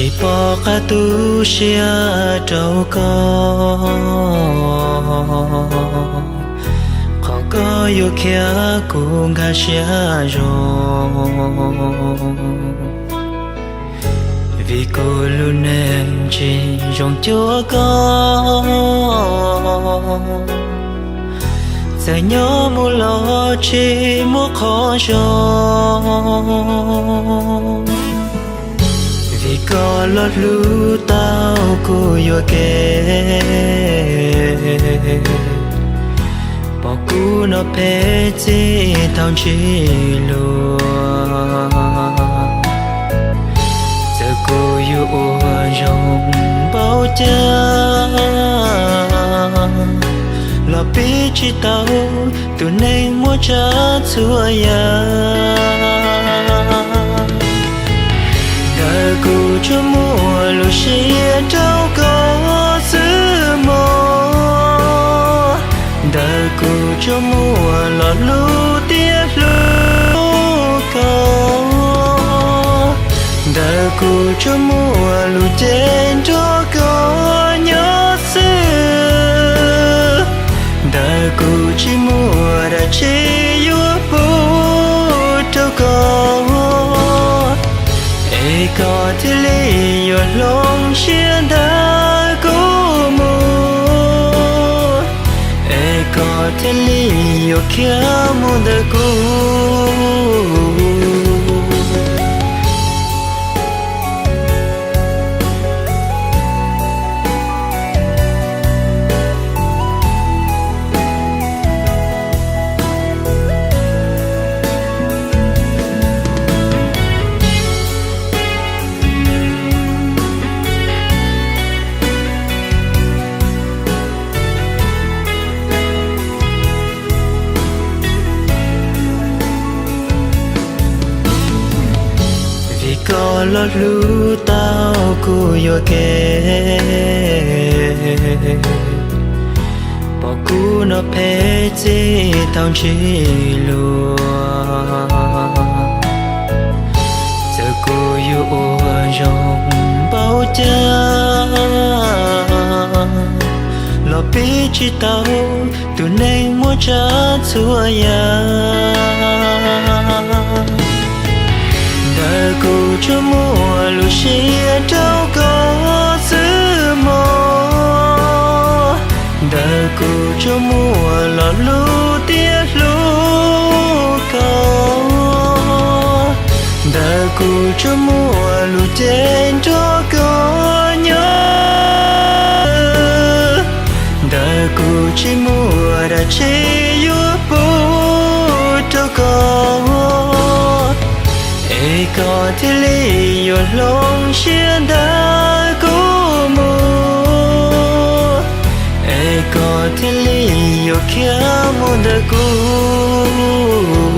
Tsis pom qab tu siab rau koj, qhov koj yuav khiav kuv nkag siab zog. Vim kuv lub neej tsis zoo cuag koj, txawm nyob mus los tsis muaj qhov zoo. Vim koj los hlub tau kuv yuam kev, pom kuv no phem txij thaum ntsib luag. Txawm kuv yuav ua zoo npaum cas los pib tsis tau tus neeg muaj tsav txhua yam. Ntawm kuv tsuas muaj lub siab rau koj xwb mog, ntawm kuv tsuas muaj lo lus tias hlub koj, ntawm kuv tsuas muaj lus cem nrog koj nyob xwb, ntawm kuv tsis muaj dab tsi yuav pub rau koj, es koj thiaj li yuav hloov siab ntawm kuv mus, es koj thiaj li yuav khiav mus ntawm kuv. Vim koj los hlub tau kuv yuam kev, pom kuv no phem txij thaum ntsib luag. Txawm kuv yuav ua zoo npaum cas los pib tsis tau tus neeg muaj tsav txhua yam. Ntawm kuv tsuas muaj lub siab rau koj xwb mog, ntawm kuv tsuas muaj lo lus tias hlub koj, ntawm kuv tsuas muaj lus cem nrog koj nyob, ntawm kuv tsis muaj dab tsi yuav pub rau koj, es koj thiaj li yuav hloov siab ntawm kuv mus, es koj thiaj li yuav khiav mus ntawm kuv.